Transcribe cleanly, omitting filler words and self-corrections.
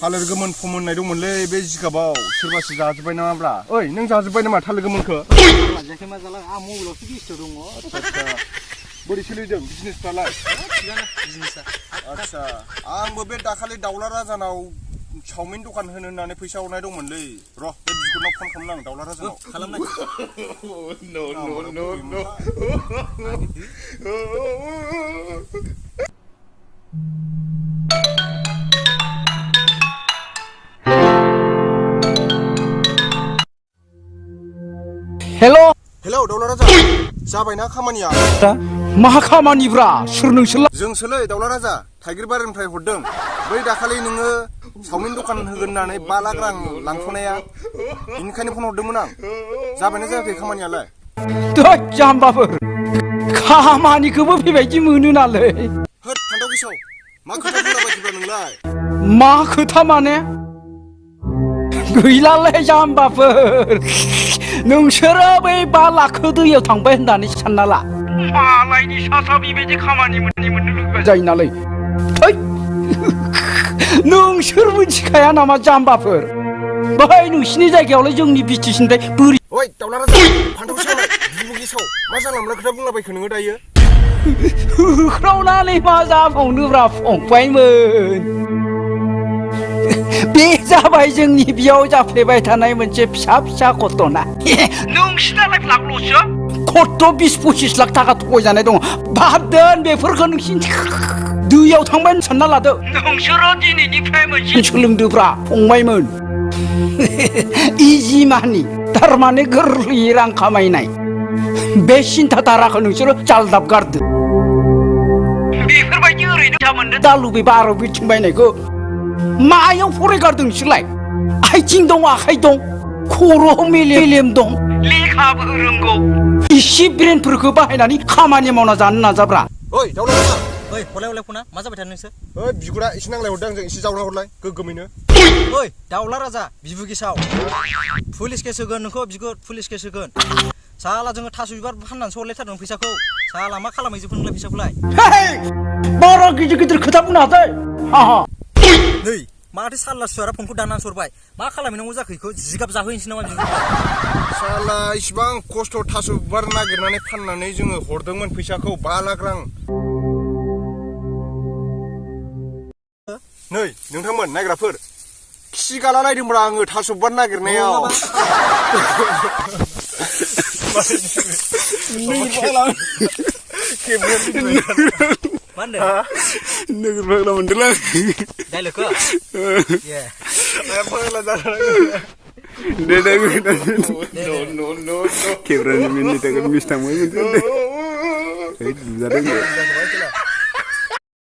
थालिर गोमोन फोमोननाय दंमोनलै बे जिगाबाव सोरबासो जाजोब्बाय नामाब्रा ओइ नों जाजोब्बाय नामा थालिर गोमोनखौ जायाखै मा जाला आं मबाइलावसो बेस्थ' दङ आच्छा बोरै सोलिदों बिजनेसफ्रालाय थिगानो बिजनेसा आच्छा आंबो बे दाखालि दाउला राजानाव चावमिन दखान होनो होननानै फैसा हरनाय दंमोनलै र' बे बिगुरनाव फन खालामनो आं दाउला राजानाव खालामनाय हेलौ दाउला राजा जाबायना खामानिया मा खामानिब्रा सोर नोंसोरलाय जोंसोलै दाउला राजा थाइगिर बारिनिफ्राय हरदों बै दाखालि नोङो चावमिन दखान होगोन होननानै 5 लाख रां लांथ'नाया बेनिखायनो फन हरदोंमोन आं जाबायना जायाखै खामानियालाय जाम्बाफोर खामानिखौबो बेबायदि मोनो नालै होद फान्थाव गेसाव मा खोथा बुंलाबायखोब्रा नोंलाय मा खोथा माने गैलालै जाम्बाफोर नोंसोरो बै 5 लाखखौ दैयाव थांबाय होननानै सानना ला मालायनि सासा बेबायदि खामानि मोननो लुबैबाय जायो नालाय थै नोंसोर मिथिखाया नामा जाम्बाफोर बै नोंसिनि जायगायावलाय जोंनि बिटिसिनिफ्राय बोरै ओइ दाउला राजा फान्थाव सावनाय बिबु गेसाव मा जानला खोथा बुंलाबायखो नोङो दायो होख्रावनानै मा जाबावनोब्रा फंबायमोन बे जाबाय जोंनि बेयाव जाफ्लेबाय थानाय मोनसे फिसा फिसा घटना नोंसिनालाय लाखल'सो खथ' 20-25 लाख थाखा थगायजानाय दङ बाद दोन बेफोरखौ नोंसिनि दैयाव थांबाय सानना लादो नोंसोरो दिनैनिफ्राय मोनसे सोलोंदोब्रा फंबायमोन इजि मानि थारमाने गोरलैयै रां खामायनाय बे सिन्था धाराखौ नोंसोरो जालदाब गारदो बेफोरबायदि ओरैनो मोननो दालुबै बाराव बिथिं बायनायखौ मायाव फरायगारदों नोंसोरलाय आथिं दं आखाइ दं खर' मेलेम दं लेखाबो रोंगौ इसे ब्रेनफोरखौ बाहायनानै खामानि मावना जानो नाजाब्रा ओइ दाउला राजा ओइ हरलाय फना मा जाबाय थादों नोंसोर ओइ बिगुरा एसे नांलाय हरदों आंजों एसे जावना हरलाय गोगोमैनो ओइ दाउला राजा बिबु गेसाव पुलिस केस होगोन नोंखौ बिगुर पुलिस केस होगोन साला जोङो थास' बिबार फाननानैसो हरलायथारदों फैसाखौ साला मा खालामहैजोबखो नोंलाय फैसाखौलाय बारा गिदिर खोथा बुंनो हादों नै माथो साला सुवारा फनखौ दाननानै हरबाय मा खालामहैनांगौ जाखो बेखौ जिगाब जाहोहैनोसै नामा बिबु साला इसिबां खस्थ' थास' बिबार नागिरनानै फाननानै जोङो हरदोंमोन फैसाखौ 5 लाख रां नै नोंथांमोन नायग्राफोर खि गालालायदोंब्रा आङो थास' बिबार नागिरनायाव नोगोर फाग्ला मोनदोंलां डायलगखौ खेब्रानि मिनिनि थाखाय मिस थांबाय